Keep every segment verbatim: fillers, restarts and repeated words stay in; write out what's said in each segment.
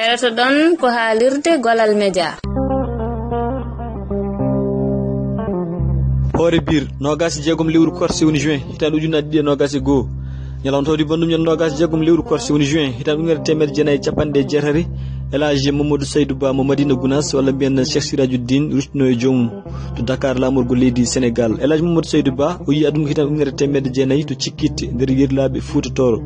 Heɗotoɗon ko haalirde Golal Media. Hoore biir, noogaas e jeegom lewru korse woni juin, hitaande ujunaaji ɗiɗi e noogaas e goo. Ñalawma tawdi banndum ñande noogaas e jeegom lewru korse woni juin, hitaande ujunere teemedde jeenayi e capanɗe jeetati, El Hadji Mamadou Saydou Ba mo Madina Gounass, walla mbiyen Cheikh Sirajuddin, ruttino e joomum to Dakar, laamorgo leydi Senegal. El Hadji Mamadou Saydou Ba, o yii aduna ko hitaande ujunere teemedde jeenayi to Cikkitte, nder Yirlaaɓe Fuuta Tooro.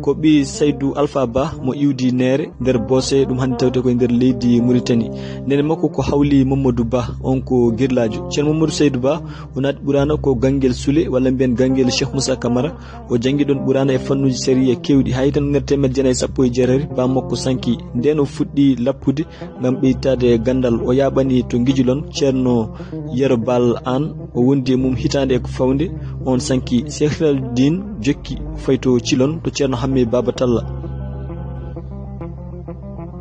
Ko ɓii Saydou Alpha Ba mo iwdi Neere nder Boose, ɗum hannde tawte koye nder leydi Mauritanie. Neene makko ko Hawli Mamadou Ba, on ko Girlaajo. Ceerno Mamadou Saydou Ba, o naati Ɓuraana ko Ganngel Sule, walla mbiyen Ganngel Cheikh Moussa Camara. O janngi ɗon Ɓuraana e fannuuji sariya keewɗi. Haa hitaande ujunere teemedde jeenayi e sappo e jeetati, baaba makko sanki. Ndeen o fuɗɗi lappude ngam ɓeytaade ganndal. O yaaɓani to Ngijilon Ceerno Yero Baal Aan. O wondi e mum hitaande e ko fawnde, oon sanki. Cheikh Sirajuddin jokki fayi to Cilon to Ceerno Hammee Baaba Talla.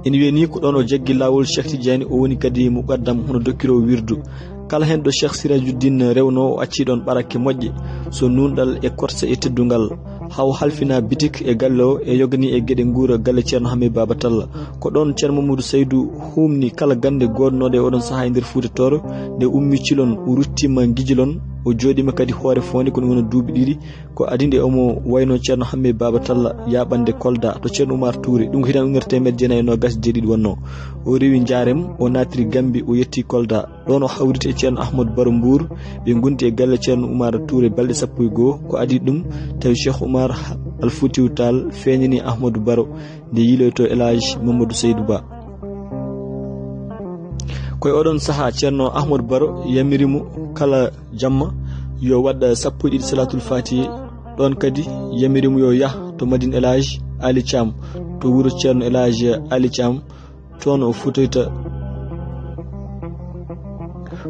Ina wiyee nii ko ɗoon o jaggi laawol Cheikh Tidiane, o woni kadi muqaddam hono dokkiroowo wirdu. Kala heen ɗo Cheikh Sirajuddin rewnoo, o accii ɗoon ɓarakke moƴƴe, so nuunɗal e korsa e teddungal. Haa o halfina bitik e galle o, e yoganii e geɗe nguura galle Ceerno Hammee Baaba Talla. Ko ɗoon Ceerno Mamadou Saydou huumni kala gannde goodnooɗe e oɗon sahaa e nder Fuuta Tooro. Nde ummi Cilon, o ruttiima Ngijilon, o jooɗiima kadi Hoore Foonde, ko ɗum woni duuɓi ɗiɗi. Ko adii nde omo waynoo Ceerno Hammee Baaba Talla yaaɓande Kolda to Ceerno Oumar Touré. Ɗum ko hitaande ujunere teemedde jeenayi e noogaas e jeeɗiɗi wonnoo. O rewi Njaarem, o naatiri Gammbi, o yettii Kolda. Ɗoon o hawriti e Ceerno Ahmadu Baro Mbuur, ɓe ngondi e galle Ceerno Umaara Tuure balɗe sappo e goo. Ko adii ɗum, tawi Cheikh Oumar Al Foutiyou Tall feeñanii Ahmadu Baro nde yiiloytoo El Hadj Mamadou Seydou Ba. Ko e oɗon sahaa, Ceerno Ahmadu Baro yamiri mo kala jamma yo waɗ sappo e ɗiɗi Salaatul Faatihi. Ɗoon kadi yamiri mo yo yah to Madina El Hadj Ali Thiam, to wuro Ceerno El Hadj Ali Thiam, toon o futoyta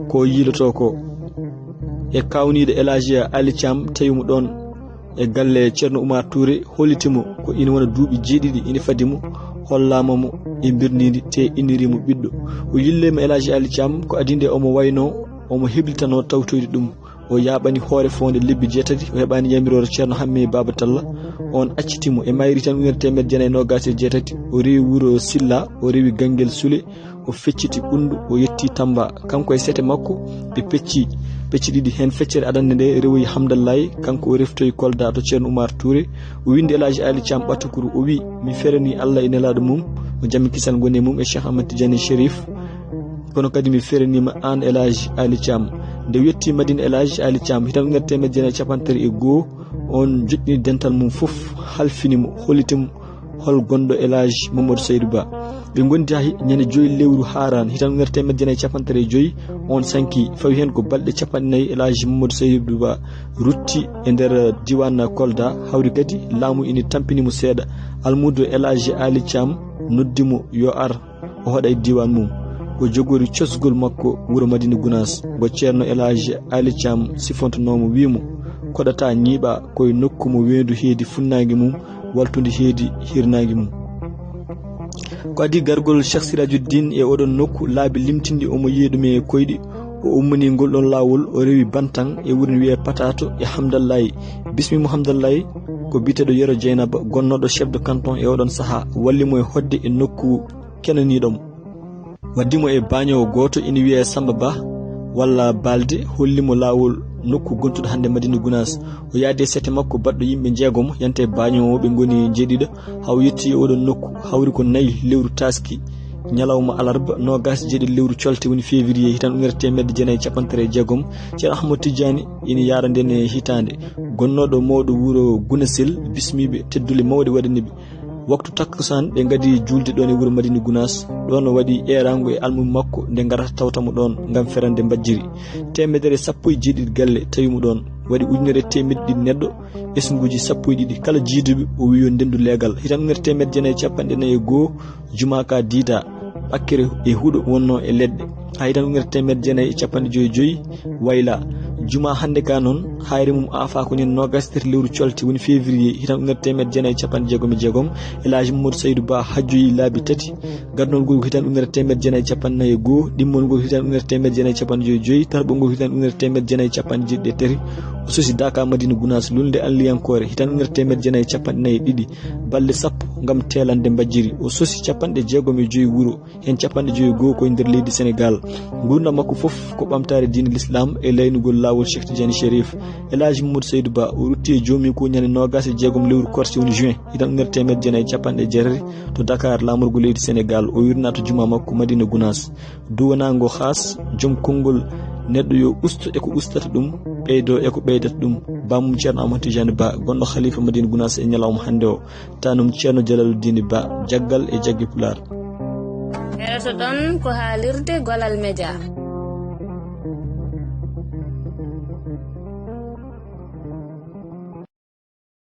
ko yiilotoo ko. E kaawniiɗo El Hadj Ali Thiam, tawi mo ɗoon e galle Ceerno Oumar Touré, holliti mo ko ina wona duuɓi jeeɗiɗi ina fadi mo, hollaama mo e mbirniindi, te inniri mo ɓiɗɗo. O yilliima El Hadj Ali Thiam, ko adii nde omo waynoo, omo heblitanoo tawtoyde ɗum. O yaaɓani Hoore Foonde lebbi jeetati, o heɓaani yamiroore Ceerno Hammee Baaba Talla. Oon acciti mo e mayri tan ujunere teemedde jeenayi e noogaas e jeetati. O rewi wuro Silla, o rewi Ganngel Sule, o fecciti Ɓunndu, o yettii Tamba. Kanko e sete makko, ɓe pecci pecce ɗiɗi. Heen feccere adannde nde rewoyi Hamdallaay, kanko o reftoyi Kolda to Ceerno Oumar Touré. O winndi El Hadj Ali Thiam ɓatukuru, o wii, "Mi feranii Alla e Nelaaɗo mum, mo jam e kisal ngoni e mum, e Cheikh Ahmad Tidiane Chérif. Kono kadi mi feraniima aan El Hadj Ali Thiam." Nde o yettii Madina El Hadj Ali Thiam, hitaande ujunere teemedde jeenayi e capanɗe tati e goo, oon joɗɗini dental mum fof, halfini mo, holliti mo hol gonɗo El Hadj Mamadou Seydou Ba. Ɓe ngondi haa hi-, ñande joyi lewru Haaraan, hitaande ujunere teemedde jeenayi e capanɗe tati e joyi, oon sanki, fawi heen ko balɗe capanɗe nayi. El Hadj Mamadou Seydou Ba rutti e nder diiwaan Kolda, hawri kadi laamu ina tampini mo seeɗa. Almuudo El Hadj Ali Thiam noddi mo yo ar, o hoɗa e diiwaan mum. O jogori cosgol makko wuro Madina Gunaas. Ko Ceerno El Hadj Ali Thiam sifontonoo mo, wii mo, "Koɗataa ñiiɓaa ko e nokku mo weendu heedi funnaange mum, waltundi heedi hirnaange mum." Ko adii gargol Cheikh Sirajuddin e oɗon nokku, laabi limtinɗi omo yiya ɗum e koyɗi. O ummanii ngol ɗon laawol, o rewi Bantan e wuro ne wiyee Patato e Hamdallaay. Bismi mo Hamdallaay, ko biyeteeɗo Yero Jeynaba, gonnooɗo chef de canton e oɗon sahaa, walli mo e hoɗde e nokku kenaniiɗo mo. Waddi mo e baañoowo gooto ina wiyee Samba Ba walla Balde, holli mo laawol nokku gontuɗo hannde Madina Gunaas. O yaadi e sete makko baɗɗo yimɓe jeegomo, yante baañoowo, ɓe ngoni jeeɗiɗo, haa o yettii e oɗon nokku, hawri ko nayi lewru taaski, ñalawma alarba, noogaas e jeeɗiɗi lewru colte, woni février, hitaande ujunere teemedde jeenayi e capanɗe tati e jeegom. Ceerno Ahmadu Tijjaani ina yaara ndeen e hitaande. Gonnooɗo mawɗo wuro Gunasel, bismii ɓe, teddule mawɗe waɗanii ɓe. Waktu takkusaan, ɓe ngadi juulde ɗoon e wuro Madina Gunaas. Ɗoon o waɗi eeraango e almuɓɓe makko, nde ngarata tawta mo ɗoon ngam ferande mbajjiri. Teemedere sappo e jeeɗiɗi galle tawi mo ɗoon. Waɗi ujunere e teemedde ɗiɗi neɗɗo, esnguuji sappo e ɗiɗi. Kala jiiduɓe, o wii yo ndenndu leegal. Hitaande ujunere teemedde jeenayi e capanɗe nayi e goo, jumaa ka diida, ɓakkere e huɗo wonnoo e leɗɗe. Haa hitaande ujunere teemedde jeenayi e capanɗe joyi e joyi, wayla. Jumaa hannde ka noon, haayre mum aafaa ko ñande noogaas e tati lewru colte, woni février, hitaande ujunere teemedde jeenayi e capanɗe jeegom e jeegom. El Hadj Mamadou Saydou Ba hajjoyi laabi tati. Gadnol ngol ko hitaande ujunere teemedde jeenayi e capanɗe nayi e goo, ɗimmol ngol ko hitaande ujunere teemedde jeenayi e capanɗe joyi e joyi, tataɓol ngol ko hitaande ujunere teemedde jeenayi e capanɗe jeeɗiɗi e tati. O sosi Daka Madina Gunaas, luulnde alliyankoore, hitan ujunere teemedde jeenayi e capanɗe nayi e ɗiɗi, balɗe sappo ngam teelande mbajjiri. O sosi capanɗe jeegom e joyi wuro, heen capanɗe joyi e goo ko e nder leydi Senegaal. Nguurndam makko fof ko ɓamtaare diine Lislaam e laynugol laawol Cheikh Tidiane Chérif. El Hadji Mamadou Seydou Ba, o rutti e joomiiko ñande noogaas e jeegom lewru korse, woni juin, hitan ujunere teemedde jeenayi e capanɗe jeetati, to Dakar, laamorgo leydi Senegaal. O wirnaa to jumaa makko Madina Gunaas. Duwanaango Xaas, jom konngol, neɗɗo yo usto e ko ustata ɗum, ɓeydo e ko ɓeydata ɗum. Bammum Ceerno Amadou Tidiane Ba, gonɗo Khalifa Madina Gunaas e ñalawma hannde o. Taanum Ceerno Jalaluddin Ba, Jaggal e Jaggi Pulaar. Heɗotoɗon ko haalirde Golal Media.